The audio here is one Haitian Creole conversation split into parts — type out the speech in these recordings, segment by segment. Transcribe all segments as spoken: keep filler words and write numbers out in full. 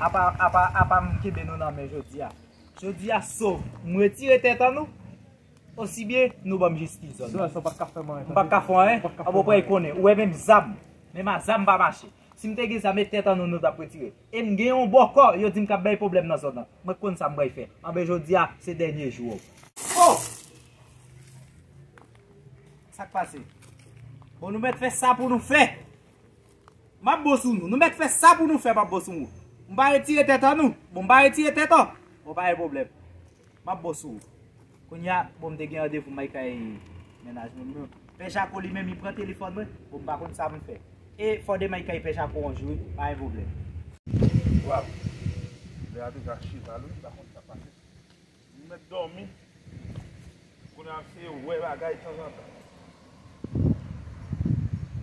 Apa, apa, apa m kenbe nou nan men jodi a. Jodi a, so m retire tèt an nou, osibyen nou ban m jistis zòn. Sa, sa pa ka fè mwen. M pa ka fè anyen. Apa w pral konnen. Ou wè menm zam. Menm a zam pa mache. Si m te gen zam, e tèt an nou nou t ap retire. E m gen yon bòkò, yo di m k ap bay pwoblèm nan zòn nan. Mwen konn sa m pral fè. Anben jodi a, se dènye jou. Oh! Sa k pase? Bon, nou mèt fè sa pou nou fè. M ap bon sou nou. Nou mèt fè sa pou nou fè, m ap bon sou nou. M pa retire tèt an nou. Bon, m pa retire tèt an. Bon, pa gen pwoblèm. M ap bon sou ou. Kounye a, bon, m te gen randevou m al kay mennaj mwen. Pè Jako li menm, li pran telefòn mwen. Bon, m pa konn sa pou m fè. E fò demen al kay Pè Jako yon jou, wi. Pa gen pwoblèm. Waw. Lè a deja chival, wi. M pa konn sa k pase. M mèt dòmi. Kounye a, m se wè bagay tanzantan.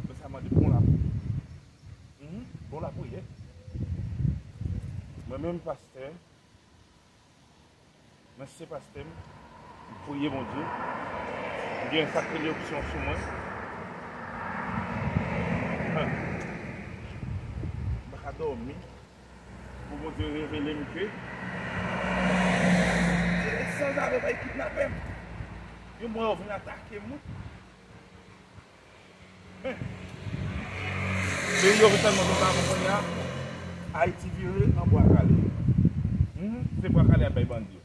Men sa mande bon lapriyè. Mhm, bon lapriyè. Mwen menm, pastè, mwen se pastè, m priye Bondye. M gen sa k rele onksyon sou mwen. Hum. M pa ka dòmi. Pou Bondye revele m ke se sanzave bay kidnape m. Yo mwen yo vin atake m, wi. Men, peyi yo vin tèlman konsa, kounye a, Ayiti vire an bwa kale. Mhm, se bwa kale y ap bay bandi yo.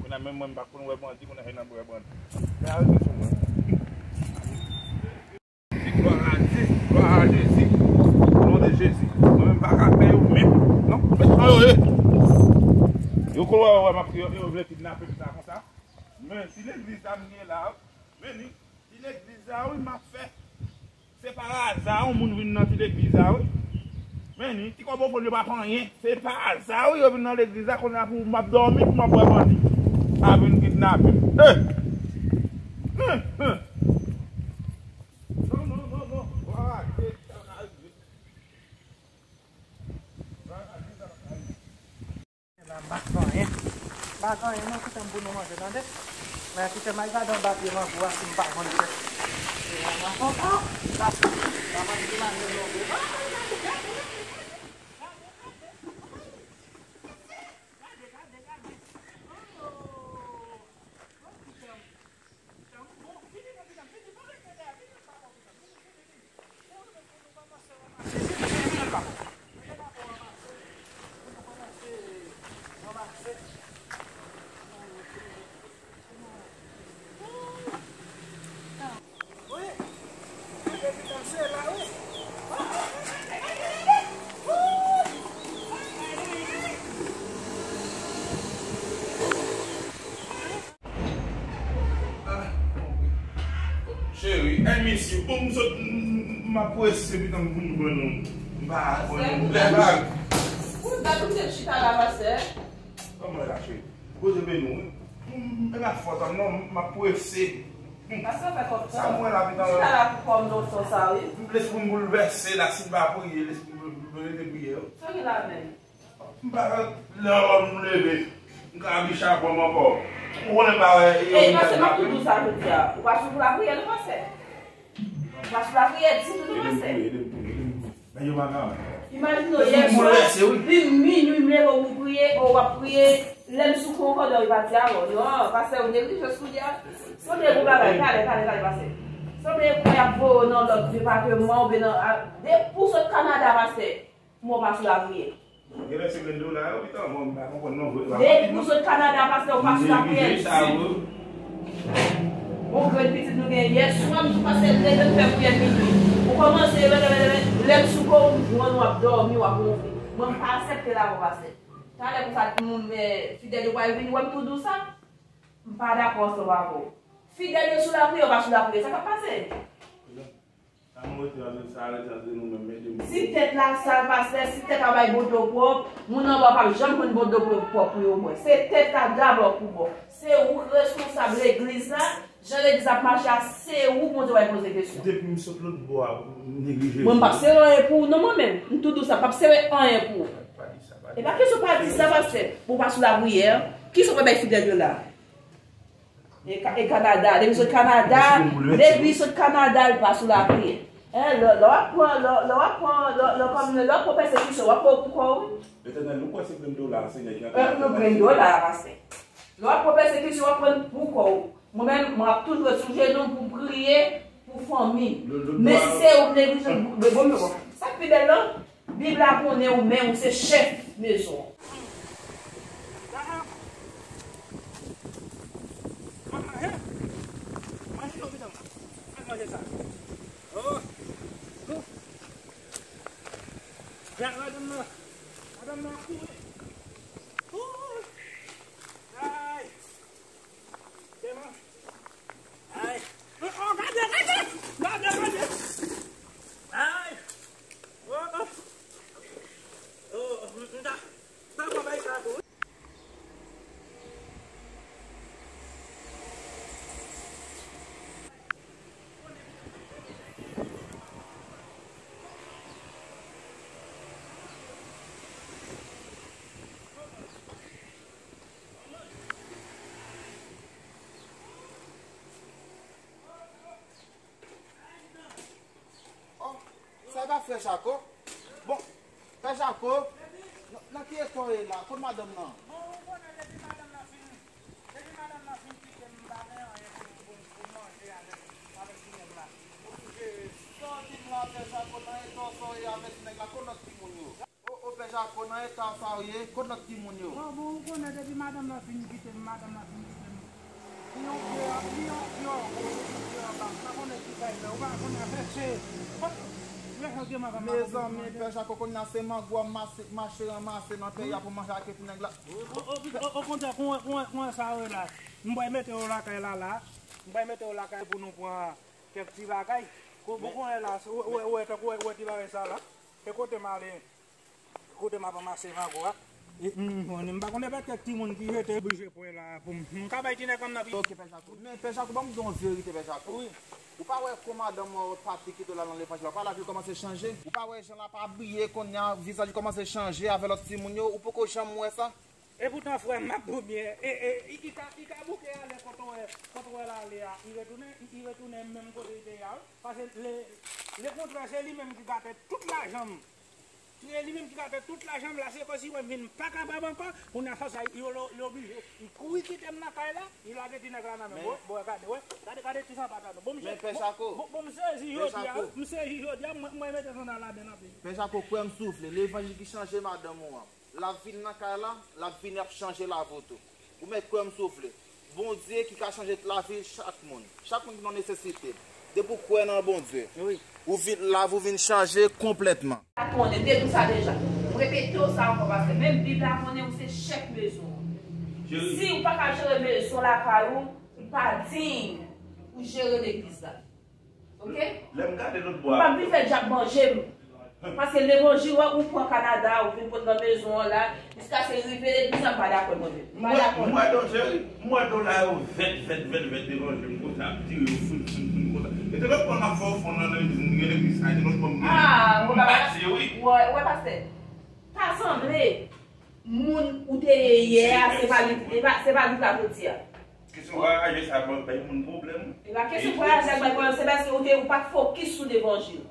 Kounye a, menm mwen, m pa konn wè bandi, kounye a, se nan wè bandi. Men arete sou mwen. Di glwa a Dye, glwa a Jezi, o non de Jezi. Mwen menm pa ka pè yo menm. Non, men jan yo ye. Yo kwè, wè, wè, m ap, yo, yo vle kidnape m sa konsa. Men ti legliz sa m gen la, men ni, ti legliz sa wi m ap fè. Se pa aza yon moun vin nan ti legliz sa wi. Men ni, ti kòb ofrann yo pa fè anyen. Se pa aza wi yo vin nan legliz la, kounye a pou m ap dòmi, pou m ap wè bandi a vin kidnape m. Eh! Hum, hum. Non, non, non, non. Glwa a Dye, sa ka rive. Glwa a Dye, sa ka rive. La, m pa fè anyen. M pa fè anyen, non, kite m pou nou manje, tande? Men kite m al gade anba pye mango a, si m pa vann tèt. E, anba konsa, la, la, m ap di manje mango. Cheri, I miss you. Bon, m sot, m, m, m ap prese, pitan m vin jwenn ou. M pa konn lè bag. Ou dat ou te chita la, pastè? Kòman la, cheri? Kote be nou, wi. M, m, e pa fòt an, non, m ap prese. Pastè fè kòm sa. Sa m wè la, pitan. Chita la pou kòm lontan sa, wi. Lespri m boulvèse la, si m pa priye, lespri m boulvèse, priye. Sa gen la menm? M pa wè lè m leve, m ka bicha pran m ankò. Ou konnen m pa wè yo. Ey, pastè, m ap tou di w sa jodi a. Ou pa sou lapriyè non, pastè. Ou pa sou lapriyè ditou non, pastè. Ede m priye, ede m priye, ede m priye. Bay yo maga. Imajine w yè swa, li minui, m leve, ou priye, ou w ap priye. Lè m sou kò ankò, dòmi pati avè w. Non, pastè, ou neglije sou li a. Sanble yon bagay, talè, talè, talè, pastè. Sanble yon bagay ap voye w nan lòt depatman, oubyen nan, a, depi w sot Kanada, pastè. Mwen pa sou lapriyè. Genlè se grenn dola yo ki t anvan, m pa konprann non vre. Depi nou sot Kanada, pastè, ou pa sou lapriyè ditou. Bon, grenn pitit nou gen yè swa, m tou pastè leve m fè priyè minui. Ou kòmanse lè, lè, lè, lè, lè m sou kò w, m jwenn w ap dòmi, w ap wonfle. Mwen m pa aksepte l avè w, pastè. Talè konsa, moun, eh, fidèl yo pral vini wè m tou di w sa. M pa dakò ansanm avè w. Fidèl yo sou lapriyè, ou pa sou lapriyè, sa k ap pase? Sa nou rete antre, sa rete antre nou menm, men de moun. Si tèt la sal, pastè, si tèt la bay bodo pwòp, moun anba w p ap janm jwenn bodo pwòp pou yo bwè. Se tèt la dabò pou bò. Se ou k reskonsab legliz la, jan legliz la ap mache a, se ou Bondye bay poze kesyon. Depi m sot lòt bò a, m neglije. Mwen, m p ap sere anyen pou ou, non, mwen menm. M tou di w sa, m p ap sere anyen pou ou. Pa di sa, pa di sa. E pa kesyon pa di sa, pastè. Bon, pa sou lapriyè. Kisa w pral bay fidèl yo la? E Ka-, e Kanada, depi sot Kanada, depi sot Kanada, li pa sou lapriyè. Eh, lè, lè w ap pran, lè, lè w ap pran, lè, lè, kòm lè w ap pran pèsekisyon, w ap pran pou kò w, wi. Letènèl, nou kwè se grenn dola a, Senyè, ki antre nan kò nou. Grenn dola a, pastè. Lè w ap pran pèsekisyon, w ap pran pou kò w. Mwen menm, mwen ap toujou ret sou jenou m pou m priye pou fanmi m. Men se ou k neglije, bon, bon, bon. Sa k pi bèl lan, Bib la konnen ou menm, ou se chèf mezon an. Oh, sa e pa frè Jako? Bon, frè Jako, nan, nan ki eta w ye la? Kot madanm nan? Bon, ou konnen depi madanm nan fin, depi madanm nan fin kite m, m pa gen anyen pou, pou, pou manje avèk, avèk ti nèg la. Oblije, sa w di m la, frè Jako, nan eta w sa w ye avèk ti nèg la, kot lòt timoun yo? O, o, pè Jako, nan eta sa w ye, kot lòt timoun yo? Bon, bon, ou konnen depi madanm nan fin kite m, madanm nan fin kite m. Li yon pye, li yon pye, li yon pye anba. M pa konnen ki sa l fè, ou pa konnen afè se. Mezanmi, pè Jako, kounye a se mango ap mache, mache ranmase nan peyi a pou manje ak ti nèg la. O, o, o, o, okontrè, konnen, konnen, konnen sa yo la. M pral mete yo lakay la, la. M pral mete yo lakay pou nou pran kèk ti bagay. Ko-, ou konnen la, ou, ou, ou wè, tankou ou wè, ou wè ti bagay sa la. E kote m ale? Kote m ap ranmase mango a. E, m, m, m pa konnen petèt timoun ki jete oblije pran la pou m. M ka bay ti nèg kòm nan pi. Ok, pè Jako. Men pè Jako, ban m di w yon verite, pè Jako. Wi. Ou pa wè kòman madanm ou pati kite w la nan levanjil la? Ou pa wè lavi l kòmanse chanje? Ou pa wè jan l ap abiye kounye a, vizaj li kòmanse chanje avè lòt timoun yo? Ou poko janm wè sa? E poutan, frè m, m ap di w byen, e, e, i, i ka, i ka bouke ale kote w wè, kote w wè l ale a, i retounen, i, i retounen menm kote l te ye a, wi. Paske le, lekontrè, se li menm ki gate tout lajan m. Se li menm ki gate tout lajan m la, se kòmsi wè m vin pa kapab ankò. Kounye a sa, sa, yo, yo, yo oblije, li kouri kite m nan kay la, li lage ti nèg la nan men m. Bon, bon, gade, wè, gade, gade ti sanpat la non. Bon, m sezi jodi a, m sezi jodi a, mwen, mwen mete sandal la byen anpil. Pè Jako, kwè m soufle, levanjil ki chanje madanm ou an. L ap vin nan kay la, l ap vini ap chanje lavi w tou. Ou mèt kwè m soufle. Bondye ki ka chanje lavi chak moun. Chak moun ki nan nesesite. Depi w kwè nan Bondye, wi, ou vin, lavi w vin chanje konplètman. Sa konnen, m te di w sa deja. M repete w sa ankò, pastè. Menm Bib la konnen ou se chèf mezon an. Si ou pa ka jere mezon lakay ou, ou pa diy pou jere legliz la. Ok? Lè m gade lòt bò a. M p ap vin fè dyab manje m. Paske levanjil ou pran Kanada, ou vin pote nan mezon an la, jiskaske rive legliz la, m pa dakò, mwen menm. M pa dakò. M wè, m wè do-, cheri, m wè dola yo vèt, vèt, vèt, vèt devan je m konsa, ap tire yo foun, foun, foun konsa. E te lòt bò n ap fè ofrann nan legliz, m gen legliz sa, e te lòt bò m gen. Ah, m pase, wi. Wè, wè, pastè. Ta sanble moun ou te ye yè a, se pa li, se pa, se pa li k la jodi a. Kesyon vwayaje sa bay, bay moun pwoblèm. E pa kesyon vwayaje ak bay pwoblèm, se paske ou te, ou pa t fokis sou levanjil.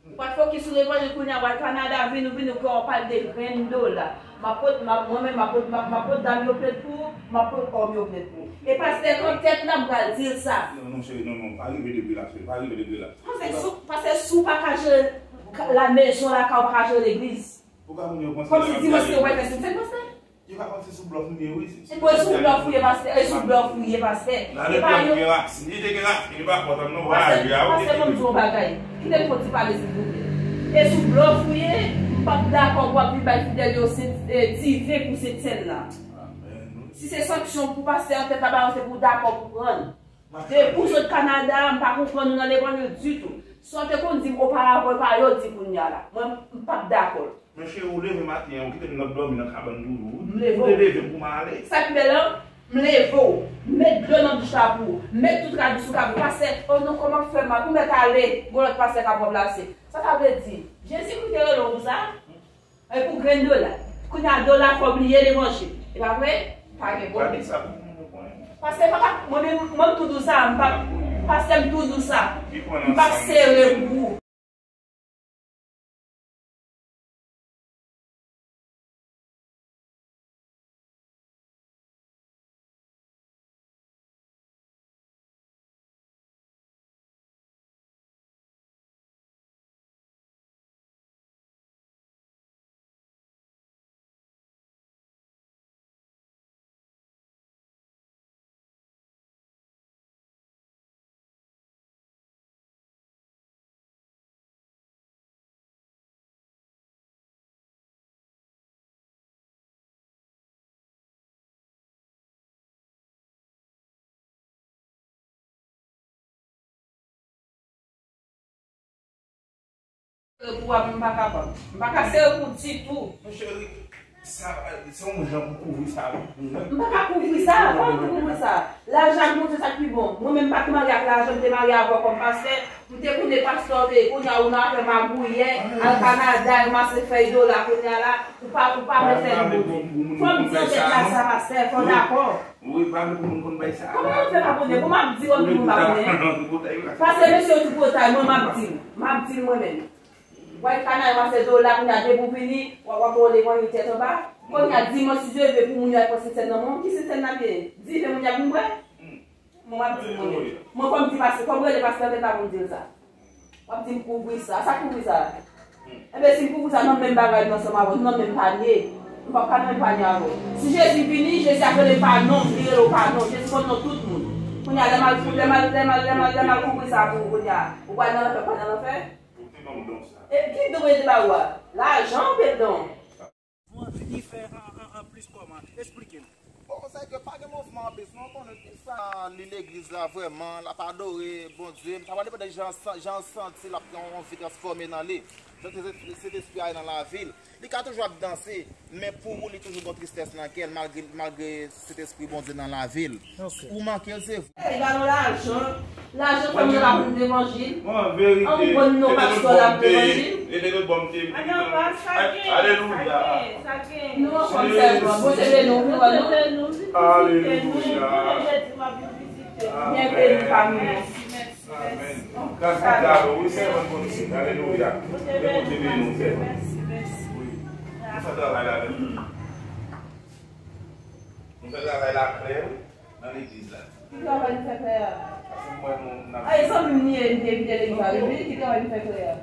Ou pa t fokis sou levanjil, kounye a w al Kanada, vin, ou vin, ou pran, w pale de grenn dola. M ap pot, m ap, mwen menm, m ap pot, m ap, m ap pot dam yo plent pou ou, m ap pot òm yo plent pou ou. E pastè nan tèt la, m pral di l sa. Non, non, cheri, non, non, pa rive degre la, cheri, pa rive degre la. Pastè sou, pastè sou pa ka jere ka-, la mezon lakay ou, pa ka jere legliz. Pou ka moun yo panse. Kòmsi dimanch se ou pral fè sou sèn, pastè? Yo ka panse sou blòf nou ye, wi. E bon, e sou blòf ou ye, pastè. E sou blòf ou ye, pastè. E pa yo. Li te gen rasin, li pa pòt non, pastè, pastè, ban m di w yon bagay. Kite m fè yon ti pale, silvouplè. E sou blòf ou ye, m p ap dakò pou w ap vin bay fidèl yo sent, eh, diven pou sent sèn la. Si se sanksyon pou pastè an tèt la ba yo, se pou w dakò pou pran l. Depi w sot Kanada, m pa konprann ou nan levanjil ditou. Sa w te konn di m oparavan, e pa yo di kounye a la. Mwen, m p ap dakò. Men cheri, ou leve maten an, ou kite m nan dòmi nan kabann toujou, wi. M leve w. Ou te leve m pou m ale. Sa k bèl lan, m leve w. M met dlo nan douch la pou ou. M met tout rad ou sou kab ou. Pastè, o non, kòman k fè mal? Ou mèt ale, gon lòt pastè k ap ranplase. Sa sa vle di? Jezikri te rele w pou sa? E pou grenn dola. Kounye a, dola fè w bliye levanjil. E pa vre? Pa gen pwoblèm. Pastè, papa, mwen menm, mwen m tou di w sa, m pa, Pastè, m tou di w sa. M p ap sere pou ou. Pou w ap, m pa kapab. M pa ka sere pou w ditou. Mon cheri, sa, se yon jan pou kouvri sa, wi. M pa ka kouvri sa. Kòman pou kouvri sa? Lajan ak Bondye, sa k pi bon. Mwen menm, m pa t marye ak lajan, m te marye avè w kòm pastè. M te konnen pastè w te ye. Kounye a, ou nan afè magouyè, al Kanada, ranmase fèy dola. Kounye a la, ou pa, ou pa vle fè nou bon. Fò m di yon tèt la sa, pastè, fò w dakò. Wi, pa vle pou moun konn bay sa. Kòman m fè pa konnen? Bon, m ap di w, moun pa konnen. Pastè, mesye yo tripotay, mwen, m ap di l. M ap di l mwen menm. W al Kanada, w ap fè dola, kounye a depi w vini, w ap, w ap wè w levanjil tèt anba. Kounye a, dimanch, si Dye vle, pou moun yo al pran sentsèn nan men w, ki sentsèn n ap genyen? Diven moun y ap vin bwè? Mwen, m ap di l mwen menm. Mwen, fò m di pastè, fò m rele pastè nan tèt la pou m di l sa. W ap di m kouvri sa. Sa kouvri sa? Enben, si m kouvri sa nan menm bagay m ansanm avè w, nou nan menm panye. M p ap ka nan menm panye avè w. Si Jezi vini, Jezi ap rele pa non, li rele w pa non. Jezi konn non tout moun. Kounye a, lè m al, lè m al, lè m al, lè m al, lè m al kouvri sa pou ou kounye a, ou pral nan lanfè, ou pral nan lanfè? Ou te ban m don sa. E ki don yo te ba ou a? Lajan oubyen don? Li fè an, an, an plis kòman? Esplike m. Bon, se ke pa gen mouvman an plis, non, konnen ki sa li legliz la vrèman, l ap adore Bondye. Sa va depann de jan, jan l santi l ap gen yon vi transfòme nan li. Jan Sentespri a ye nan lavi l. Li ka toujou ap danse, men pou ou, li toujou gen tristès nan kè l, malgre, malgre Sentespri Bondye nan lavi l. Ok. Ou manke l, se vre. Ey, ba nou lajan. Lajan fè moun la pou levanjil. An verite, bon non pastè la pou levanjil. Alelouya. Nou anfòm sèlman. Bondye beni w, nou wè nou. Alelouya. Byenveni pami nou. Amen. Gras Bondye avè w, wi, sèvant Bondye. Alelouya. Ke Bondye beni w, sèvant. Wi. Nou fè travay la menm. Nou fè travay la klè, wi, nan legliz la. Ki travay nou fè klè a? Paske m wè nou, n ap... Ay, zanmi m li ye, m te envite legliz la, wi, ki travay nou fè klè a?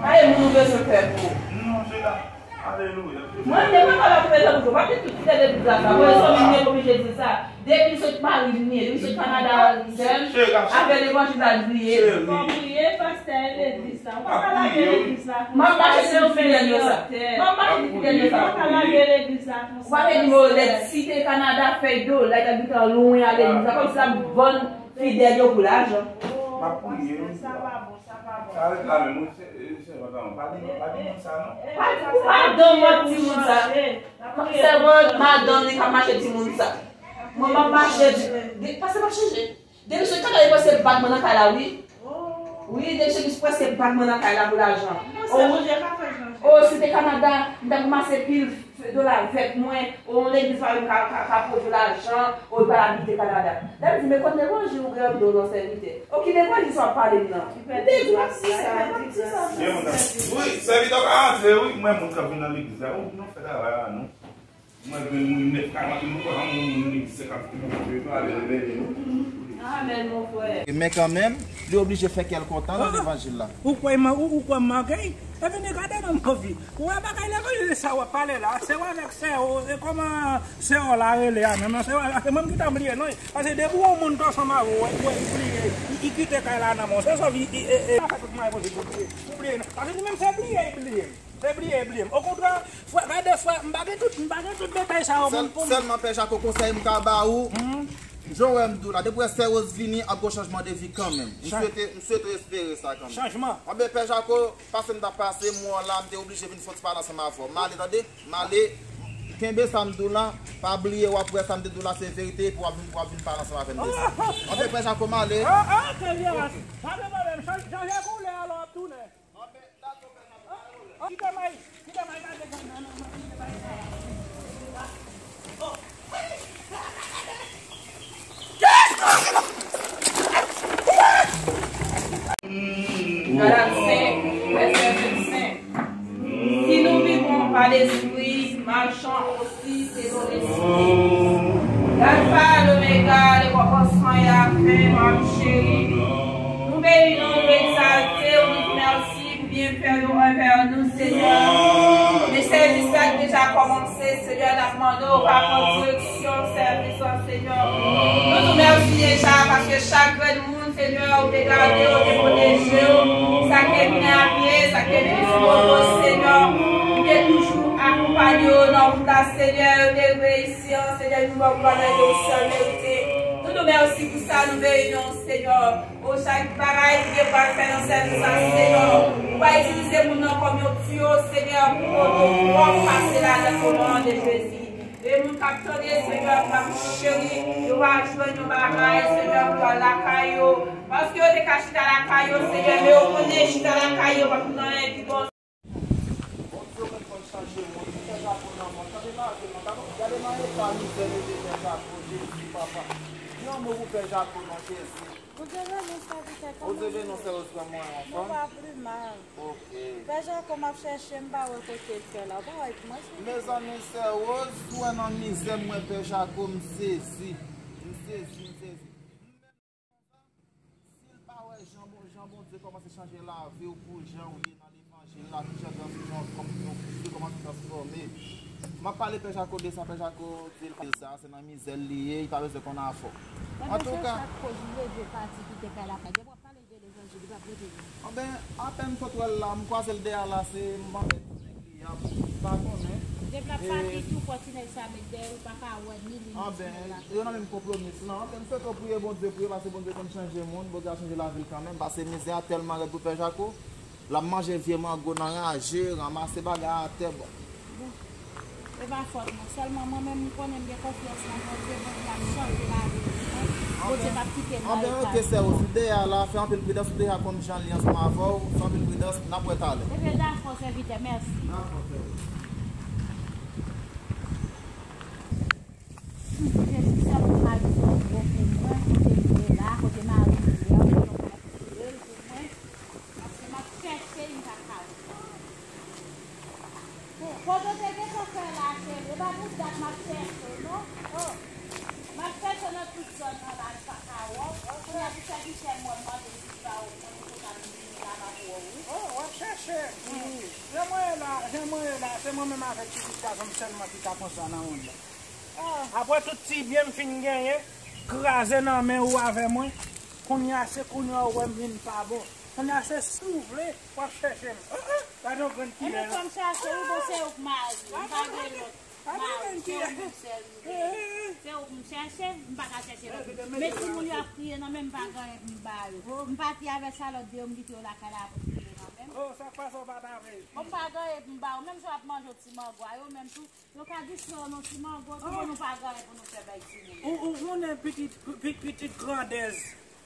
Ay, moun ou bezwen fè pou. Non, se la. Alelouya. Mwen, m te pa kapab fè jan pou pa di tout fidèl legliz la sa. Mwen, zanmi m li ye, m oblije di sa. Depi m sot Pari, li ye. Depi m sot Kanada, sè m. Afè levanjil la, li ye. Fò priye, pastè, legliz la. Ou pa ka lage legliz la konsa. M ap mache sou fidèl yo sa. M ap mache sou fidèl yo sa. Ou pa ka lage legliz la konsa. Ou pa gen nimewo lèt. Si te Kanada, fèy dola, li t ap gentan lwen a legliz la. Kòmsi l ap vann fidèl yo pou lajan. M ap priye, wi. Sa pa bon, sa pa bon. Sa reklame, mwen, se, se, se, pa di, pa di moun sa, non. Pa di pou madanm w ap di moun sa. Sèvant, madanm li k ap mache di moun sa. Mwen, m ap mache, pase m ap chanje. Depi se kaka li prèske bat mwen nan kay la, wi. Wi, depi se li prèske bat mwen nan kay la pou lajan. O, si te Kanada, m t ap ranmase pil dola vèt mwen, o, yon legliz pa menm ka, ka, ka pwodui lajan, o, li pral abite Kanada. Lè m di, men kot levanjil ou gen anvi w nan sèvitè? O, ki levanjil sa w ap pale m nan? M te di w ap di sa, m ap di sa. Wi, sèvitè w ka antre, wi. Mwen, moun k ap vin nan legliz la, wi, nou fè travay la, non. Mwen gen moun nèf, karant moun, kwa, moun, moun, moun, senkant moun. Amen, mon frè. Men kanmenm, li oblije fè kè l kontan nan levanjil la. Ou kwè m, ou, ou kwè m manke? Epi ni gade nan move. Ou wè bagay levanjil sa w ap pale la, se w avèk sè w, e kòman sè w la rele a menm, non, se w, se mwen ki t ap bliye, non. Paske depi w wè yon moun t ansanm avè w, ou wè, ou bliye, li, li kite kay la nan men w. Se sòf, li, li, e, e, pa fè tout mwayen posib pou bliye. Ou bliye, non. Paske li menm se bliye, li bliye. Se bliye, bliye. Okontrè, frè, gade frè, m pa gen tout, m pa gen tout detay sa yo, moun pou m. Sèlman, Pè Jako, konsèy m ka ba ou, jan w wè m di w la, depi w wè sè Rose vini, ap gen chanjman de vi kanmenm. M swete, m swete espere sa kanmenm. Chanjman. Anben, Pè Jako, pase m t ap pase, m wè w la, m te oblije vin fè yon ti pale ansanm avè w. M ale, tande, m ale. Kenbe sa m di w la, pa bliye, w ap wè sa m te di w la, se verite, epi w ap vin, w ap vin pale ansanm avè m de sa. Anben, Pè Jako, m ale. Ah, ah, ok, yes. Pa gen pwoblèm, chan-, chanje koulè alò, w ap tounen. Galat senk, vèsè vennsenk. Si nous vivons par l'Esprit, marchons aussi selon l'Esprit. L'Alpha, l'Oméga, le commencement et la fin, Madanm Cheri. Nou beni w, nou egzalte w, nou di w mèsi pou byenfè w anvè nou, Senyè. Men sèvis la ki deja kòmanse, Senyè, n ap mande w pa pran direksyon sèvis la, Senyè. Nou di w mèsi deja paske chak grenn moun, Senyè, ou te gade, ou te pwoteje yo. Sa k te vin a pye, sa k te vin sou moto, Senyè, ou te toujou akonpanye yo nan wout la, Senyè, yo te reyisi an, Senyè, nou ba w glwa nan yo sèl merite. Nou di w mèsi pou sa, nou beni w, Senyè. O, chak bagay ki gen pral fè nan sèvis la, Senyè, ou va itilize moun nan kòm yon tiyo, Senyè, pou kote w pwòp pase ladan o non de Jezi. E moun k ap tande, Senyè, Madanm Cheri, yo va jwenn yon bagay, Senyè, pou al lakay yo. Paske yo te ka chita lakay yo, Senyè, men yo konnen chita lakay yo pa pou nan anyen ki bon. Bondye menm konn chanje moun. Li fè Jako nan mòn. Tande lave non. Gade, gade nan eta mizè mete Pè Jako, Jezi, papa. Di yon mo pou Pè Jako non, Jezi. Bondye beni w, sèvitè. Bondye beni w, sèvitè, mwen anfòm. Mwen pa pli mal. Ok. Pè Jako, m ap chèche, m pa wè kote l fè la. Ou pa wè pou mwen, sèvitè? Mezanmi, sè Rose, ou wè nan mizè m wè Pè Jako, m sezi. M sezi, m sezi. Si l pa wè jan bon, jan Bondye kòmanse chanje lavi w pou jan w ye nan levanjil la, ki jan transfòm, transfòme, kòmanse transfòme. M ap pale Pè Jako de sa, Pè Jako di l pa sa, se nan mizè l li ye, li pa bezwen konn afè w. Antouka, sa k koz li leve pati kite kay la, depi w ap pale de levanjil, li p ap rete vini. Anben, apèn m sot wè l la, m kwaze l dèyè la, se manmèt nèg li ye, m pa konnen. Depi l ap pati tou, pòtinèl sa met dèyè l, ou pa ka wè ni li, ni timoun la. Yo nan menm konpwomis lan. Anben, m swete w priye Bondye pou yo, paske Bondye konn chanje moun, Bondye ap chanje lavi l kanmenm, paske mizè a tèlman rèd pou Pè Jako, l ap manje vye mango nan raje, ranmase bagay atè, bon. Bon, e pa fòt mwen. Sèlman mwen menm, m konnen m gen konfyans nan Bondye, Bondye ap chanje lavi m. Bondye p ap kite m nan eta sa. Anben, ok, sè Rose, dèyè a la, fè anpil pridans, ou deja konn jan l ye ansanm avè w, fè anpil pridans, n ap wè talè. Ebyen, dakò, sèvitè, mèsi. Dakò, sè Rose. Jezi, sèl ou ka di yon mo pou mwen, kote m ye la, kote mari m ye a, ou konnen w ka tire l pou mwen, paske m ap chèche, m pa ka wè. Bon, kote w te gentan fè la, cheri, e pa pou dat m ap chèche w, non. Oh, m ap chèche w nan tout zòn nan la, m pa ka wè w. Kounye a, pou sèvitè m wè m mande m vin ba w, mwen, pou sa m vini la, m ap wè w, wi. Oh, w ap chèche. Jan mwen ye la, jan mwen ye la, se mwen menm avèk pitit gason m sèlman ki ka konsa nan mond lan. Apre tout ti byen m fin genyen, kraze nan men ou avè mwen, kounye a se kounye a ou wè m vin pa bon. Kounye a se si w vle, w ap chèche m. Gade yon grenn kilè. Ebyen, fò m chache w, bon, se ou k mari m, m pa gen lòt mari, se ou menm sèl m gen. Se ou pou m chèche, m pa ka chèche lòt. Men timoun yo ap kriye nan men m, m pa gen anyen pou m ba yo. M pati avè sa lòt de yo, m kite yo lakay la pou m kriye nan men m. Oh, sa k pase w pa ta vle? Bon, m pa gen anyen pou m ba yo, menm jan w ap manje ti mango a, yo menm tou, yo ka distrè w nan ti mango, tou bon nou pa gen anyen pou nou fè bay timoun. Ou, ou konnen pitit, pi-, pitit grandèz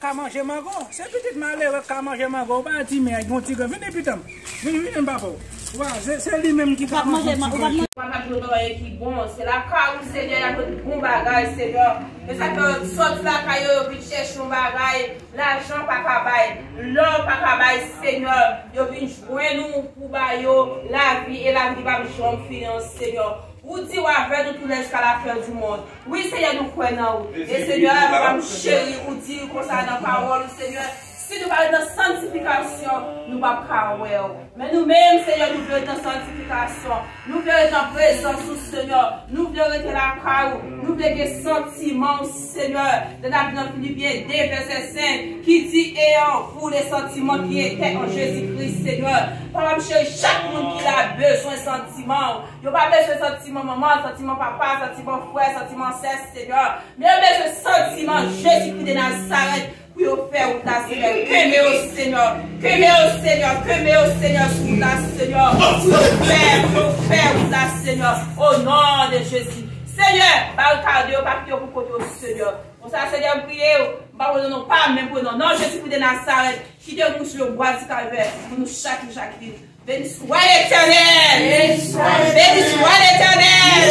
ka manje mango? Se pitit malere k ka manje mango, ou pa di men, gon ti gran. Vini, pitit m. Vini, vini, papa w. Wa, se, se li menm ki ka manje ti gran. Ou pa ka jwenn anyen ki bon. Se lakay ou, Senyè, y ap jwenn bon bagay, Senyè. E sa fè yo sòti lakay yo, yo vin chèche yon bagay. Lajan pa ka bay, lò pa ka bay, Senyè. Yo vin jwenn ou pou ba yo lavi, e lavi ki p ap janm fini an, Senyè. Ou di w avè nou tou lè jiska lafen di mond. Wi, Senyè, nou kwè nan ou. E, Senyè, papa m cheri, ou di konsa nan pawòl ou, Senyè, si nou pa ret nan santifikasyon, nou p ap ka wè w. Men nou menm, Senyè, nou vle ret nan santifikasyon. Nou vle ret nan prezans ou, Senyè. Nou vle rete lakay ou. Nou vle gen santiman ou, Senyè. Lè n ap nan Filipyen de, vèsè senk, ki di, ayant vous les sentiments qui étaient en Jésus-Christ, Senyè. Papa m cheri, chak moun ki la bezwen santiman ou. Yo pa bezwen santiman manman, santiman papa, santiman frè, santiman sè, Senyè. Men yo bezwen santiman Jezikri de Nazarèt. Pou yo fè wout la, Senyè. Kenbe yo, Senyè. Kenbe yo, Senyè. Kenbe yo, Senyè, sou wout la, Senyè. Pou yo fè, pou yo fè wout la, Senyè. O non de Jezi. Senyè, barikade yo, pa kite yo pou kont yo, Senyè. Konsa, Senyè, m priye w. M pa pran non pa m, men m pran non, non Jezikri de Nazarèt. Ki te mouri sou yon bwa di kalvè pou nou chak, nou chak vin. Béni soit l'Éternel. Béni soit l'Éternel. Béni soit l'Éternel.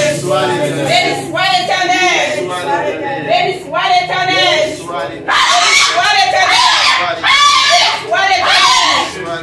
Béni soit l'Éternel. Béni soit l'Éternel. Béni soit l'Éternel.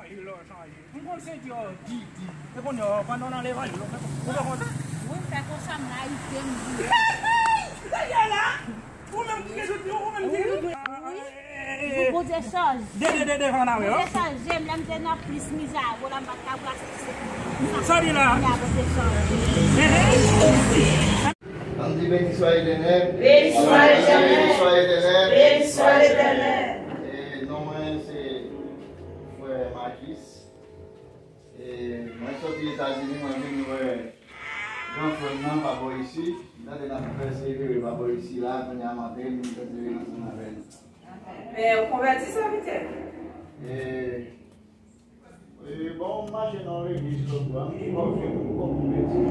chanje, lè w chanje. M konn se di w di, di. E kounye a, pandan w nan levanjil, ou fè, ou fè konsa. Wi, m fè konsa, m layite, m di. Dèyè la! Ou menm ki gen tout, ou menm ki gen tout. Wi, Bondye chanje. De, de, de, devan la, wi. Bondye chanje m, lè m te nan plis mizè, la m pa t ka brase ti se. Sa li la. Ann di, béni soit l'Éternel. Béni soit l'Éternel. Béni soit l'Éternel. Béni soit l'Éternel. E, non mwen se frè Marcus. E, mwen soti Etazini, mwen vin wè gran frè m nan pa bò isit. M tande l ap pèsevere pa bò isit la, kounye a m antre, m pèsevere ansanm avè l. Men ou konvèti, sèvitè? E, e, bon, m mache nan yon legliz lòt bò, m poko, m poko konvèti.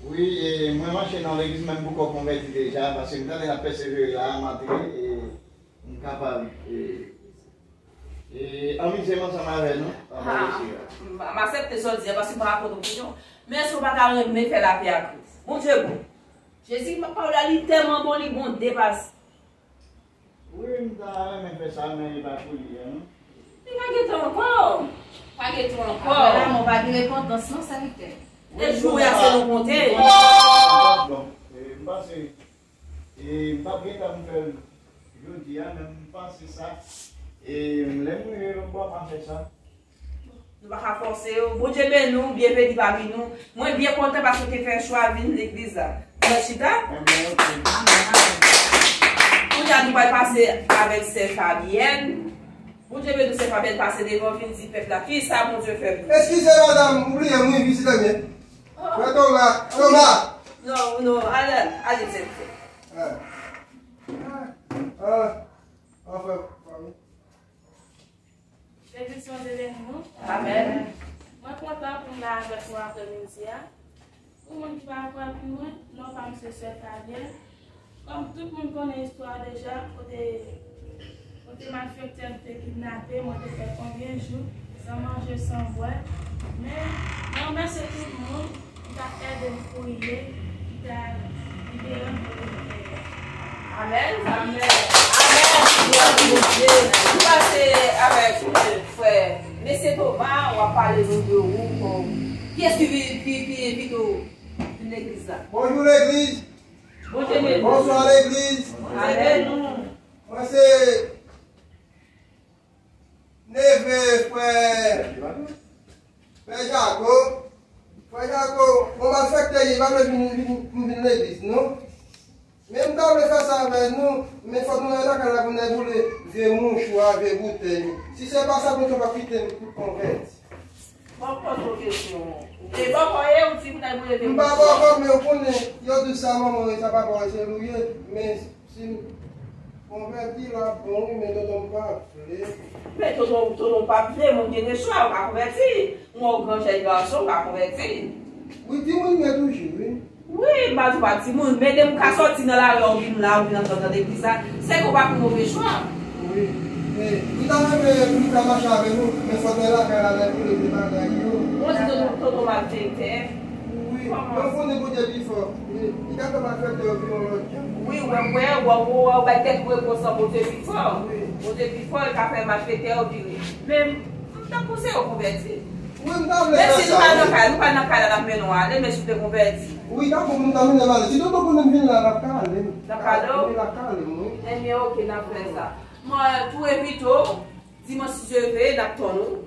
Wi, e, mwen mache nan legliz, men m poko konvèti deja, paske m tande n ap pèsevere la, m antre, e, m kapab, e, e, anmize m ansanm avè nou, pa bò isit la. M, m aksepte sa w di a, paske m pa ka konn opinyon. Men èske w pa ta renmen fè lapè ak Kris? Bondye bon. Jezi, pawòl la, li tèlman bon, li bon depase. Wi, m ta renmen fè sa, men li pa kounye a, non. Li pa gen tan ankò. Pa gen tan ankò. Apre lanmò, pa gen repantans, non, sèvitè. Wi, e jou a, se nou konte. Bon, e, m panse, e, m p ap gen tan pou m fè l jodi a, men m panse sa. E, lè m rive lòt bò, m a fè sa. Nou pa ka fòse yo. Bondye beni w, byenveni pami nou. Mwen byen kontan paske w te fè chwa vin legliz la. Nou mèt chita? Amen, ok. Amen, amen. Kounye a, nou pral pase avèk sè Fabyèn. Bondye beni w, sè Fabyèn, pase devan, vin di pèp la kisa Bondye fè pou ou. Eskize, madanm, m bliye m, wi, vizitè m ye. Frè Toma, Toma. Non, non, ale, ale, sèvitè. Ah. Ah, ah, frè, frè. Legliz Bondye beni nou. Amèn. Mwen kontan pou m la avèk nou aprèmidi a. Pou moun ki pa kwè pou mwen, non pa m se sè Fabyèn. Kòm tout moun konnen istwa deja, kote, kote malfektè te kidnape, mwen te fè konbyen jou san manje, san bwè. Men, mwen remèsye tout moun ki t ap ede m priye, ki t ap libere m kote m te ye. Amèn. Amèn. Amèn. Glwa pou Bondye. Nou pase avèk, euh, frè Mesye Toma, w ap pale nou de ou, kon, kiyès ki vi-, ki, ki envite w vin legliz la? Bonjou, legliz. Bondye beni w. Bonswa, legliz. Bondye beni w. Mwen se neve frè, frè Jako. Frè Jako, bon malfektè, li pa vle vin, vin, vin, vin legliz, non. Men m ta vle fè sa avè nou, men fòk nou al lakay la pou n al boule vye mouchwa, vye boutèy. Si se pa sa, Bondye p ap kite m pou konvèti. Bon, poze w kesyon. E bòkò ye, ou di pou n al boule vye mouchwa? M pa bòkò, men ou konnen, yo di sa, manman, sa papa w se li w ye, men si m konvèti la, bon, wi, men tonton m pa vle. Men tonton, tonton w pa vle, moun gen de chwa, ou ka konvèti. Mwen, yon gran jèn gason, ou ka konvèti. Wi, timoun m ye toujou, wi. Wi, m pa di w pa timoun, men depi w ka sòti nan lari a, ou vin la, ou vin antre nan legliz la, se ke w pa fè move chwa. Wi. E, m ta renmen pou m ta mache avè nou, men fòk mwen lakay la, lè pou leve bagay yo. Bon, di tonton, tonton malfektè. Wi, mwen konnen Bondye pi fò. Wi, li ka fè malfektè yo vire yon lòt jan. Wi, wè, wè, wè, wè, wè, bay tèt ou repo san Bondye pi fò. Wi. Bondye pi fò, li ka fè malfektè yo vire. Men, m ta pouse yo konvèti. Wi, m ta vle fè sa, wi. Men si nou pral nan kay, nou pral nan kay la, n ap mennen w ale, men si w te konvèti. Wi, dakò, m ta mennen w ale. Si tonton konnen m vin la, l ap kale m. L ap kale w? Wi, l ap kale m, wi. Ebyen, oke, n ap fè sa. Mwen tou envite w, dimanch si Dye vle, n ap tann ou.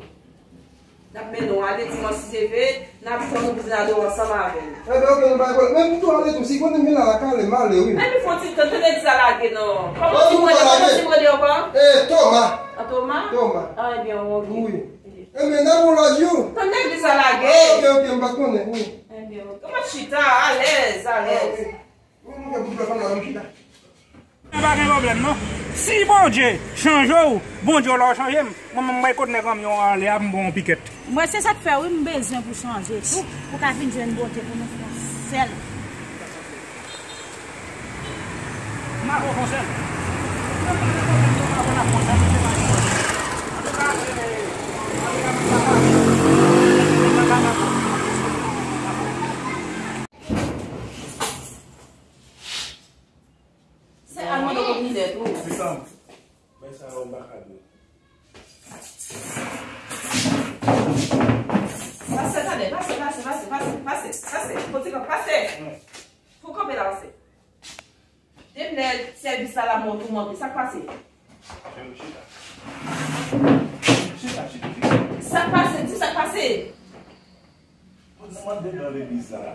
N ap mennen w ale dimanch si Dye vle, n ap tann ou pou vin adore ansanm avè n. Ebyen, oke, nou pa gen pwoblèm. Men m tou ale tou, si konnen m vin la, l ap kale m ale, wi. Epi fò ti tann, tann legliz la lage non. Kòman ti mwen, kòman ti mwen de ankò? E, Toma. An Toma? Toma. An, ebyen, oke. Wi. Ebyen, n ap yon lòt jou. Tann legliz la lage. Oke, oke, m pa t konnen, wi. Ebyen, oke. Ou mèt chita, alèz, alèz. Oke. Wi, mwen gen bout lòt fanm la, m chita. Men pa gen pwoblèm, non. Si Bondye chanje w, Bondye w la w chanje m, mwen menm, mwen kote nèg an m yo anlè a, m bon yon pikèt. Mwen, se sa k fè, wi, m bezwen pou chanje tou, pou ka vin jwenn Bondye pou nou fè yon sèl. M a fè w fè yon sèl. Se al mande w pou minè tou. Pikan, men sa yo m pa ka di w. Pase, tande, pase, pase, pase, pase, pase, pase, pase, pase. Fò w kanpe la, pase. Depi lè sèvis la la mò toumante, sa k pase? Chita. Chita, chita, chita. Sa k pase? Di sa k pase. Mwen dedan legliz la.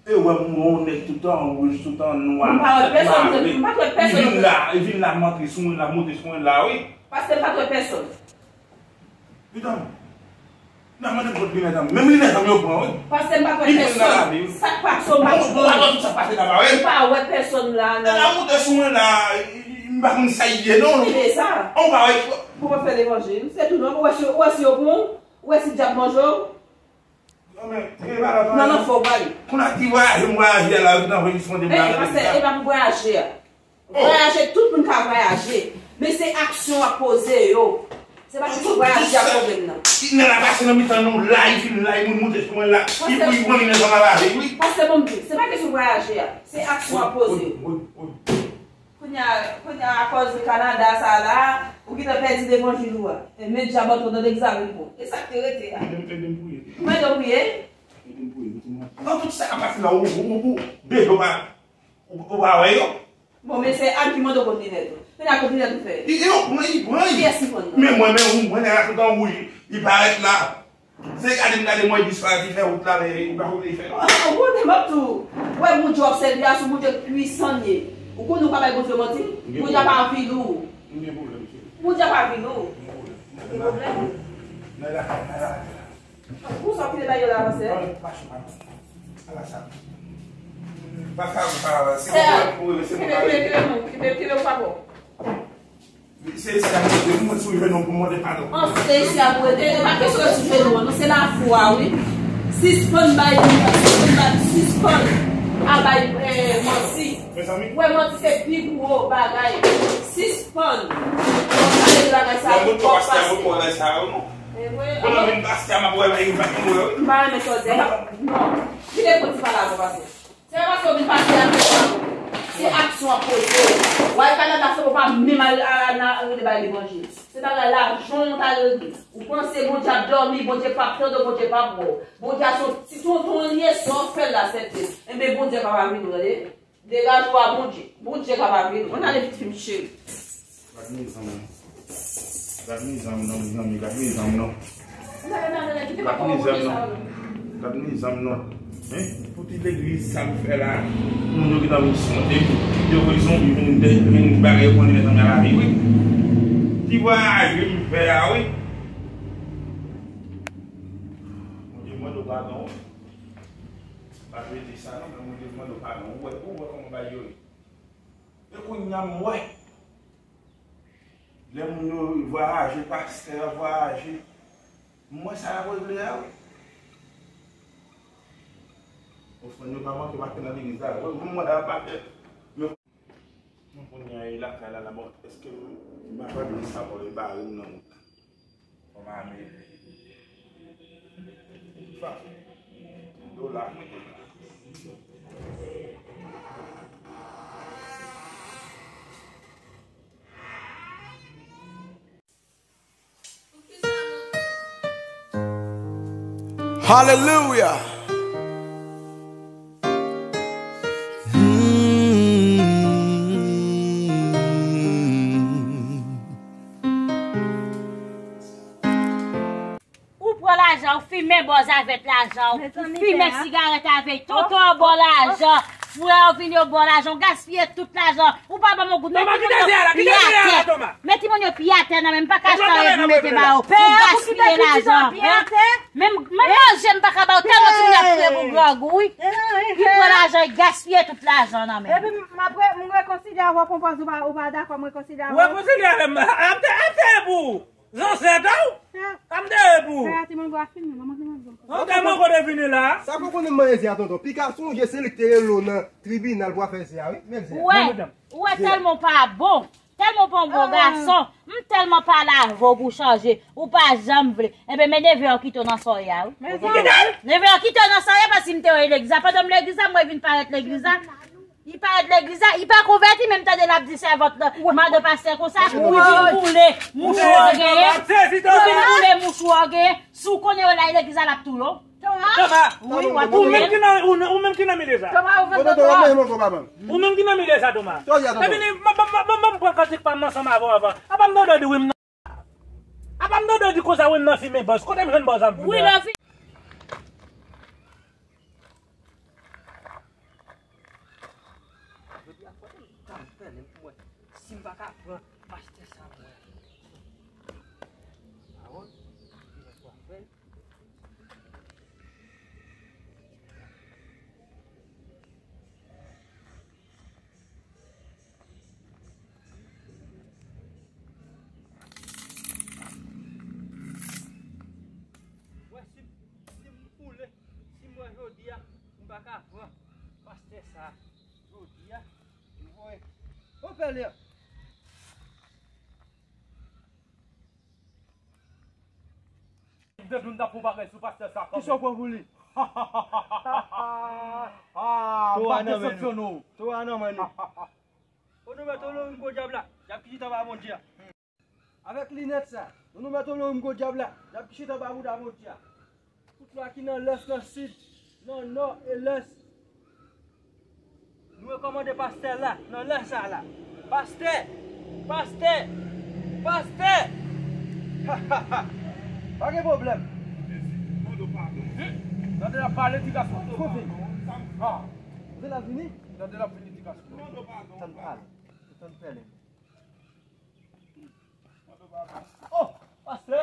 E wè m wè yon nèg tout an wouj, tout an nwa. M pa wè pèsòn, m pa wè pèsòn. Li vin la, li vin la, m antre sou mwen la, monte sou mwen la, wi. Pastè, m pa t wè pèsonn. Pitan, nan mande m kot linèt an. Menm linèt an m yo pran, wi. Pastè, m pa t wè pèsonn. Sa k pase, m pa t wè. Ou pa wè tout sa k pase la, pa wè? M pa wè pèsonn la, non. Lè l ap monte sou mwen la, m pa konn sa l ye, non. Ki de sa? Ou pa wè? Pou w ap fè levanjil. Se tou, non. Ou wè si, ou wè si yo pran w? Ou wè si dyab manje w? Non, men, e pa la, non, non, fò w pale. Kounye a ki vwayaje m vwayaje a la, yo gentan voye misyon de vwayaje. Pastè, e pa pou vwayaje a. Vwayaje, tout moun ka vwayaje. Men se aksyon w ap poze yo. Se pa kesyon vwayaje a pwoblèm nan. Nèg la pase nan mitan nou, la, li vin la, li moun monte sou mwen la. Li pou li pran li nan zòn avè, wi. Pastè, bon, m di, se pa kesyon vwayaje a. Se aksyon w ap poze yo. Wi, wi, wi. Kounye a, kounye a, akòz de Kanada sa la, ou gentan pèdi levanjil ou a. E men dyab antre nan legliz la vin pran w. E sa k te rete a? Ede m, ede m priye. Mwen ede w priye? Ede m priye, mete mwen. Nan tout sa k ap pase la, ou, ou, ou, ou, deja ou pa, ou, ou pa wè yo? Bon, men se Ann ki mande w pot linèt ou. Kounye a kot linèt ou fè? Li, li pran, li pran. Kiyès ki pran nan? Men mwen, men ou, mwen, nèg la tout an wouj, li parèt la. Se gade m gade mwen, li disparaît, li fè wout la, men li pa kote li fè non. Ou konnen m ap di w. Wè Bondye w ap sèvi a, se yon Bondye k pwisan l ye. Ou konnen ou pa bay Bondye manti? Bondye ap avili w. M gen pwoblèm, cheri. Bondye ap avili w. M gen pwoblèm. Gen pwoblèm? Nan lakay, nan lakay la. Pou sa w kite bay yo la, pastè? Non, mache pa. Ala sa. Pa sa, pa, se mwen pou rele, se mwen pa rele. Kenbe, kenbe, kenbe, kenbe, kenbe, kenbe, pa bon. Se isi a pou rete, mwen sou jenou pou mande padon. An, se isi a pou rete. E pa kesyon sou jenou an, non, se lafwa, wi. Sispann bay, sispann bay, sispann a bay, eh, manti. Mezanmi. Wè, manti se pi gwo bagay. Sispann. Bon, sa se bagay sa, wi. Bon, pastè, bon, bagay sa yo, non. E vre. Bon, nan vin pastè, m ap wè, m pa renmen sa yo, wi. M pa renmen sa yo, non. Kite pran ti pale avè w, pastè. Se pa paske w vin pase a fè sa, non. Se aksyon w ap poze. W al Kanada, se pou w pa menm al, al, al nan rele bay levanjil. Se bagay lajan w t al regle. Ou panse Bondye ap dòmi, Bondye p ap tande w, Bondye p ap wè w. Bondye a se yon ti tonton l ye, sa w fè l la, sèten. Enben, Bondye p ap avili w, tande. Degaje w a Bondye. Bondye k ap avili w. Ann ale vit, fi m cheri. Gad mizè m non. Gad mizè m non, mezanmi, gad mizè m non. Gad mizè m non. Gad mizè m non. Hein? Pou ti legliz sa m fè la, moun yo gentan vin sonde m. Yo voye zonbi vin de, vin bagay yo konnen mezanmi a lavi, wi. Ti vwayaje m fè a, wi. Bondye mande w padon, wi. Pa vle di sa, non, men Bondye mande w padon. Ou wè, ou wè kòman bagay yo ye. E kounye a m wè. Lè moun yo vwayaje, pastè a vwayaje. M wè sa y ap regle a, wi. Ofrann yo pa manke, pa fè nan legliz la. Wè, m wè a pa fèt. Men kounye a, e lakay la, la, bon, èske m pa pral di sa, bon, e bare m nan wout la. Kòm ame. Sa. Dola. Hallelujah. Ou pran lajan, ou fimen bòz avèk lajan, ou fimen sigarèt avèk tonton an ba w lajan, frè w vini yo ba w lajan, ou gaspiye tout lajan, ou pa ban m yon goud, men timoun yo pi atè, men timoun yo pi atè nan men m, m pa ka achte anyen pou m mete ba yo, ou gaspiye lajan. Men, men manje m pa ka ba yo, tèlman timoun yo ap kriye pou gròg, wi. Li pran lajan, li gaspiye tout lajan nan men m. Epi m ap re-, m rekonsilye avè w, Ponpòz, ou pa, ou pa dakò m rekonsilye avè w? Rekonsilye avè m? Ap te, ap te pou ou. Zansèt ou? Sa m te ye pou ou. Sa a ti mango a fini, manman ki mango. Sa w te mango te vini la? Sa pou konnen manyen zi a tonton. Pika sonje se li k te rele w nan tribinal pou afè zi a, wi. Men zi a. Ou wè, ou wè tèlman w pa bon. Tèlman w pa yon bon gason. M tèlman pale avè w pou w chanje. Ou pa janm vle. Enben, men neve an kite w nan sa w ye a, wi. Neve an kite w nan sa w ye, paske m te wè legliz la. Pandan m legliz la, m wè vin parèt legliz la. Li parèt legliz la, li pa konvèti, men m tande l ap di sèvant lan, madan pastè konsa, pou li vin boule mouch ou an genyen, pou vin boule mouch ou an genyen, si w konnen yo la legliz la, l ap touye w. Toma! Wi, w ap touye l. Ou menm ki nan, ou, ou menm ki nan milye sa. Toma, ou vin nan Toma. Ou menm ki nan milye sa, Toma. Epi li, m, m, m, m, m pran kantik pa m nan ansanm avè w avan. Apa m tande w di wi m nan. Apa m tande w di konsa wi m nan fimen bòz. Kote m jwenn bòz ap vini la? Wi, nan fi- Pèlen pou mwen. Si m pa ka pran pastè sa, mwen. Pawòl, mwen kwa fè. Mwen, si, si m koule, si mwen jodi a, m pa ka pran pastè sa jodi a, m voye. Bon, pèlen. Depi m t ap fè yon bagay sou pastè sa kanmenm. Kisa w pran pou li? Ah, m pa desanksyonnen w. Towa nan men nou. Kote w mete w nan men gwo dyab la? Dyab ki chita anba Bondye a. Avèk linèt sa, nou, nou mete w nan men gwo dyab la. Dyab ki chita anba bouda Bondye a. Tout lwa ki nan lès, nan sid, nan nò e lès. Nou rekòmande pastè la, nan lè sa la. Pastè! Pastè! Pastè! Ha, ha, ha! Pa gen pwoblèm. Tande l ap pale, ti gason. Kote? Ha! Kote l ap vini? Tande l ap vini, ti gason. Tann pale. Tann pale. Oh, pastè!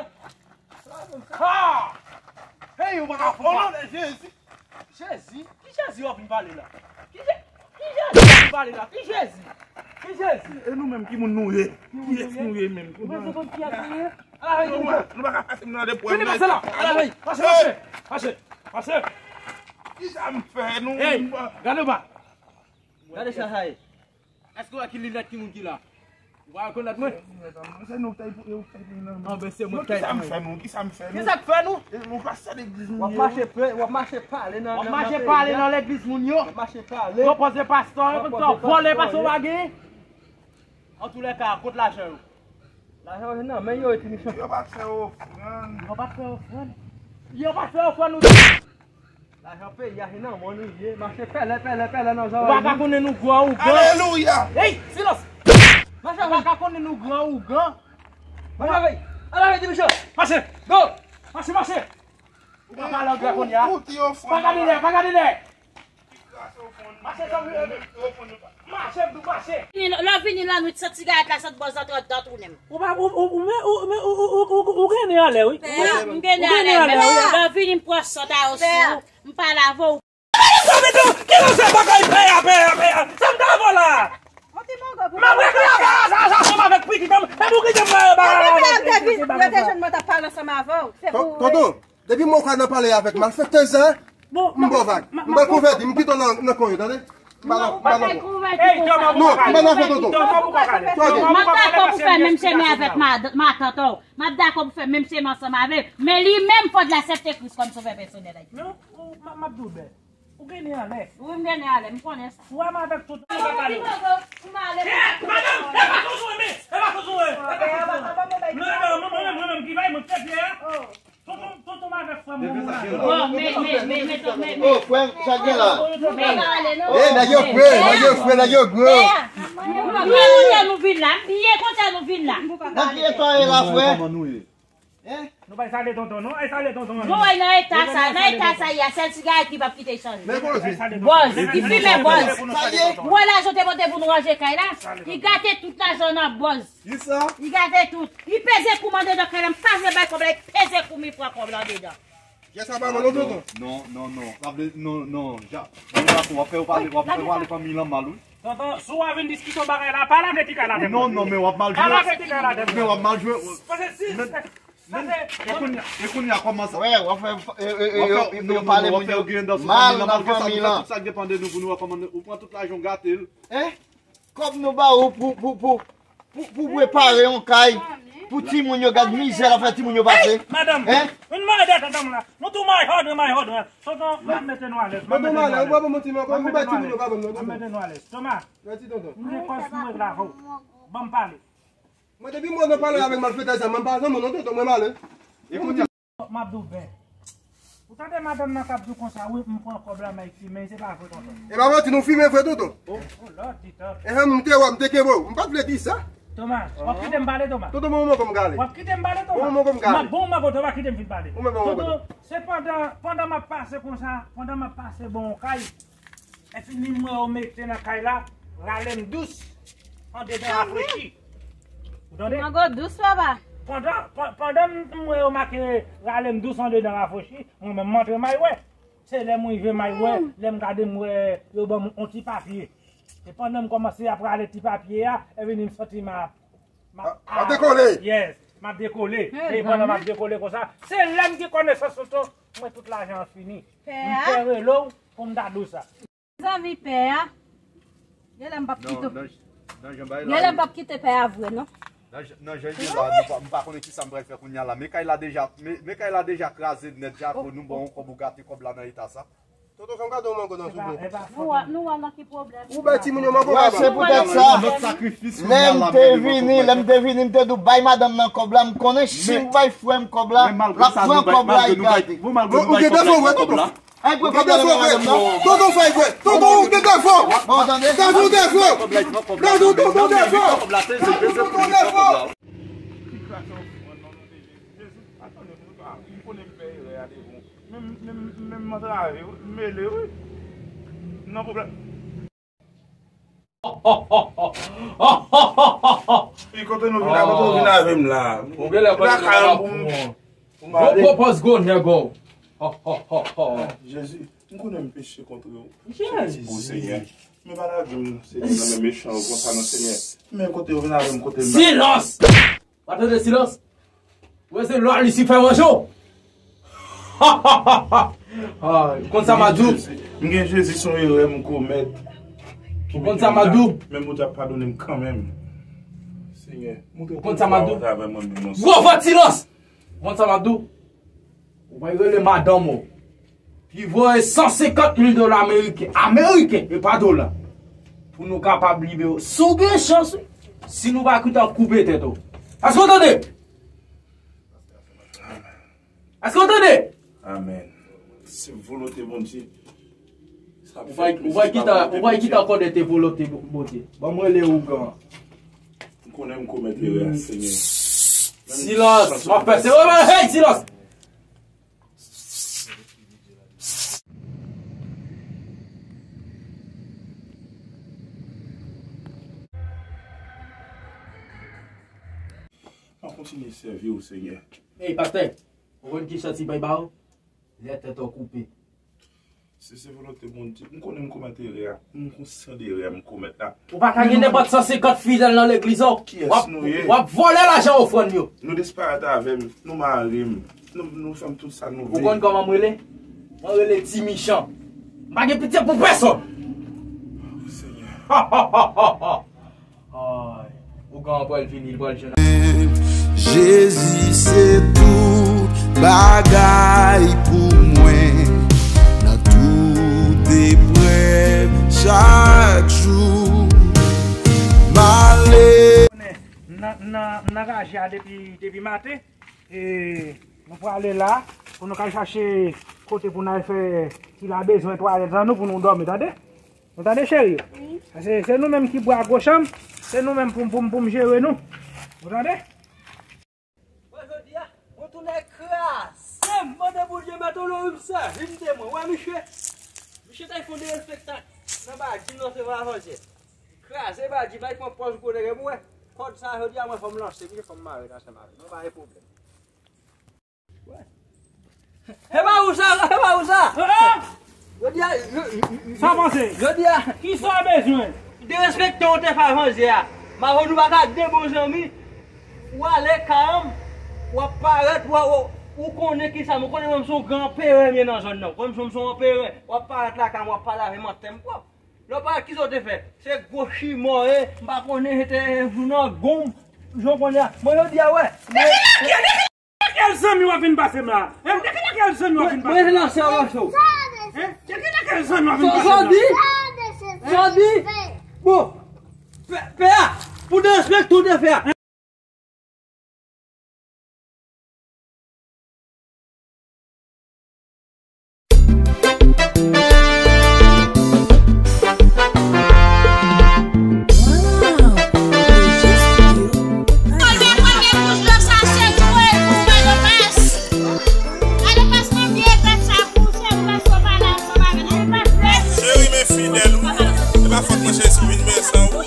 Ha! Hey, ou pa ka fè. O non de Jezi! Jezi? Ki Jezi w ap vin pale la? Ki Je-, ki Jezi w ap vin pale la? Ki Jezi? Ki Jezi? E nou menm, ki moun nou ye? Kiyès nou ye menm? Ou bezwen konn kiyès nou ye? Ala, nou pa ka pase m nan de pwen. Vini pase la! Ala, wi! Mache, mache! Mache! Mache! Kisa m fè nou? Hey! Gade w ba! Gade sa sa ye. Èske w wè ki linèt ki moun ki la? Ou pa rekonèt mwen? Se nou k te pou, ou k te pou nan. Anben se mwen k te pou. Kisa m fè nou? Kisa m fè nou? Kisa k fè nou? E nou pastè legliz moun yo. W ap mache pre, w ap mache pale nan, w ap mache pale nan legliz moun yo. W ap mache pale. Konpoze pastè, w ap konpoze pastè, vòlè pastè w pa gen. Antoulèka, kot lajan yo? Lajan yo nan men yo, ti michon. Yo pa t fè ofrann. Yo pa t fè ofrann. Yo pa t fè ofrann ou di. Lajan peyi a se nan men nou ye. Mache pèlè, pèlè, pèlè nan zòrèy nou. Ou pa ka konnen nou gran ougan. Alelouya! Hey, silans! Mache avè. Ou pa ka konnen nou gran ougan. Mache avè. Mache avè, ti michon. Mache. Go! Mache, mache. Ou pa pale anglè kounye a. Pa gade lè, pa gade lè. Mache, zanmi, mache, mache. Lè w vini lannwit, sant sigarèt la, sant bòz la, trant dan tounen m. Ou pa, ou, ou, ou, men, ou, men, ou, ou, ou, ou, ou gen nen anlè, wi. Pè, m gen nen anlè, men lè w vini, m pran sant a yo sou ou, m pale avè w. Ki nan se bagay pè a, pè a, pè a? Sa m ta fè la? M ap regle afè a, sa, sa, ansanm avèk pitit an m, e pou kite m nan yo bagay la. Yo te jwenn mwen t ap pale ansanm avè w. Se pou. Tonton. Depi m wè w ka nan pale avèk malfektè sa, m ba w vag. M ba w kouvèti, m kite w nan, nan kò yo, tande? M ba nan, m ba nan kò. Ey, Toma, non, m ba nan fè tonton. Toma, ou pa pale. M ap dakò pou fè menm chemen avèk ma, matant ou. M ap dakò pou fè menm chemen ansanm avè l. Men li menm, fò l aksepte Kris kòm sovè pèsonèl li. Non, ou, m ap, m ap di w bèl. Ou gen nen anlè. Wi, m gen nen anlè, m konnen sa. Ou wè m avèk tout. Madanm, e pa konsa w ye, e pa konsa w ye. Non, non, mwen, mwen, mwen, mwen, ki bay mwen tèt li a. Tonton, tonton m avèk frè m. Bon, men, men, men, men, men. Oh, frè m, sa gen la? E, nèg yo gwo, nèg yo fre, nèg yo gwo. M bliye kontan nou vin la, m bliye kontan nou vin la. Nan ki eta w ye la, frè? Kòman nou ye? Hein? Nou pa sale tonton, non? Ay, sale tonton an. Bon, wè, nan eta sa, nan eta sa, y a sèl sigarèt ki p ap kite chanje. Men bòz. Bòz, ki fimen bòz. Ou wè lajan te pote pou nou ranje kay la? Li gate tout lajan nan bòz. Kisa? Li gate tout. Li peze kou m andedan kay la, m pa vle bay kòb la, li peze kou m, li pran kòb la andedan. Kisa pa bon, non, tonton? Non, non, non. W ap, non, non, ja. W ap fè yo pale, w ap fè yo pale fanmi lan mal, wi. Tonton, si w a vin diskite yon bagay la, pa lage ti kay la atè. Non, non, men w ap mal jwe. Pa lage ti kay la atè. Men w ap mal jwe. Paske si, men, e kounye a, e kounye a kòman sa? Wè, w ap fè, e, e, e, yo, yo pale moun yo mal nan fanmi lan. Tout sa k depann de nou pou nou wè kòman nou, ou pran tout lajan w gate l. Hein? Kòb nou ba ou pou, pou, pou, pou, pou prepare yon kay pou timoun yo, gad mizè l ap fè timoun yo pase. Hey, madanm, hein? Vin mare dèyè tonton m la. Nou tou may hòd, may hòd. Tonton, m ap mete nou alèz. Tonton, m alèz, ou pa ban m ti man, ou bay timoun yo pa ban m non, tonton. M ap mete nou alèz. Toma, mèsi, tonton. M gen kòs pou regle avè w. Ban m pale. Mwen, depi mwen nan pale avèk malfektè sa, mwen pa zanmi non, tonton, mwen male. Ekoute. M ap di w byen. Ou tande madanm nan k ap di w konsa, wi, m pran kòb la, m al fimen, se pa vre, tonton. E pa manti, nou fimen vre, tonton. Oh, oh, Lord, di tonton. Ehe, m te wè, m te kenbe w. M pa t vle di sa. Toma, w ap kite m pale, Toma? Tonton, ban m kòb m gade. W ap kite m pale, Toma? Ban m kòb m gade. M ap bon, m ap bon, Toma, kite m fin pale. Ou menm ban m kòb. Tonton, se pandan, pandan m ap pase konsa, pandan m ap pase bon kay, epi ni mwen yo mete nan kay la, rale m dous. Andedan rafrechi. Ou tande? Mango dous, papa. Pandan, pan- pandan m, m wè yo make rale m dous andedan rafrechi, mwen menm m antre may wè. Se lè m rive may wè, lè m gade m wè yo ban m yon ti papye. E pandan m kòmanse ap rale ti papye a, e vini m santi m ap, m ap, a, a dekole. Yes, m ap dekole. E pandan m ap dekole konsa, se lè m gen konesans tonton, mwen tout lajan an fini. M te rele w pou m ta di w sa. Zanmi pè a. Genlè m p ap kite. Genlè m p ap kite pè a vre non. Nan jan, nan jan l ye la, nou pa, m pa konnen kisa m pral fè kounye a la. Men kay la deja, men, men kay la deja kraze nèt, Jako, nou ba w yon kòb, ou gate kòb la nan eta sa. Tonton, fè m gade yon mango non, souple. Nou wè, nou wè nan ki pwoblèm. Ou bay timoun yo mango, papa. Se poutèt sa, lè m te vini, lè m te vini, m te di w bay madanm nan kòb la, m konnen si m bay frè m kòb la, l ap pran kòb la, e gade. Ou gen defo vre, tonton. Ay, pran kòb la nan madanm nan. Tonton fè vre. Tonton ou gen defo. Bon, tande. Dadou defo. Dadou tonton defo. Tonton defo. Ki kras yon fran nan non de Jezi. Jezi, pa tande m, m konnen m fè erè a devan w. Men, men, men m antrave wi, m mele wi. M nan pwoblèm. Wi, kote nou vin la, kote w vin avè m la? Ou genlè konn lakay an pou m, pou m ale. Gwo pòz gwo nèg ou. Jezi, m konnen m peche kont ou. Jezi. Senyè. Men pa lage m, Senyè, nan men mechan yo konsa non, Senyè. Men kote yo vin avè m, kote m. Silans! Pa tande silans? Ou wè se lwa Lisifè manje w? Ou konn sa m a di w? M gen Jezi, se yon erè m komèt. Ou konn sa m a di w? Men Bondye ap padone m kanmenm. Senyè, montre m. Ou konn sa m a di w? Gwo vant silans! Ou konn sa m a di w? Ou pral rele madanm ou. Pi voye san senkant mil dola ameriken, ameriken, e pa dola, pou nou kapab libere w. Si w gen chans, wi. Si nou pa kite, w ap koupe tèt ou. Èske w tande? Èske w tande? Amèn. Se volonte Bondye. Ou pa, ou pa kite, ou pa kite ankò de te volonte Bondye. Ban mwen le ougan. M konnen m komèt erè a, Senyè. Silans! M ap fè se, hey, silans! M ap kontinye sèvi w, Senyè. Ey, pastè, ou konn ki chans li bay ba ou? Lè tèt ou koupe. Si se volonte Bondye, m konnen m komèt erè a. M konsyan de erè a m komèt la. Ou pa ka gen nenpòt san senkant fidèl nan legliz ou. Kiyès nou ye? W ap vòlè lajan ofrann yo. Nou disparèt avè m, nou mare m, nou, nou fè m tout sa nou vle. Ou konn kòman m rele? Mwen rele Ti Michan. M pa gen pitye pou pèsonn. Senyè. Ay, ougan an pral vini, li pral jwenn. Jezi se tout bagay pou mwen. Nan tout eprèv, chak jou, m ale. Nan, nan, nan raje a depi, depi maten. E nou prale la pou nou ka chache kote pou n al fè ti la bezwen twalèt an nou pou nou dòmi, tande? Nou tande, cheri? Wi. Se, se nou menm ki bwa goch an m, se nou menm pou, pou, pou m jere nou. Ou tande? Mwen jodi a, mwen tounen kraze m, mande Bondye mete w nan rim sèvi m de mwen. Wè, misye, misye t al fè yon derespektak nan badji m nan se pa avanse. Kraze badji m, al pran pòz gwo nèg, mwen wè kòd sa jodi a, mwen fò m lanse, misye fò m mare l ansanm avè m. Mwen pa gen pwoblèm. E pa ou sa, e pa ou sa. Jodi a, sa panse. Jodi a. Kisa w bezwen? Derespekte w te fè avanse a. M avè w nou pa ka de bon zanmi. Ou ale kay an m, w ap parèt, w a, w, ou konnen kisa m, ou konnen mwen m se yon gran perè m ye nan zòn nan. Ou konnen m se yon perè. W ap parèt lakay m, w ap pale avè m an tèm pwòp. Lè w parèt, kisa w te fè? Se gwo chimò ye, m pa konnen, se te jou nan gonm, jan w konnen a. Mwen jodi a, wè. Kèl zanmi w ap vin pase m la? Hein? De kilè kèl zanmi w ap vin pase m la? Mwen lanse w, lanse w. Hein? De kilè kèl zanmi w ap vin pase m la? Sa w di? Sa w di? Bon, pè, pè a, pou derespekte w te fè a. Cheri, men fidèl ou. E pa fòt mwen cheri si m vin men san ou.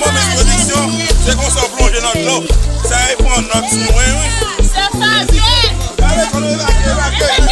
Mòmis Pwodiksyon, se konsa w plonje nan dlo. Sa e pran nòt sou mwen, wi. Se sa l ye. Gade, kòl evakye, evakye.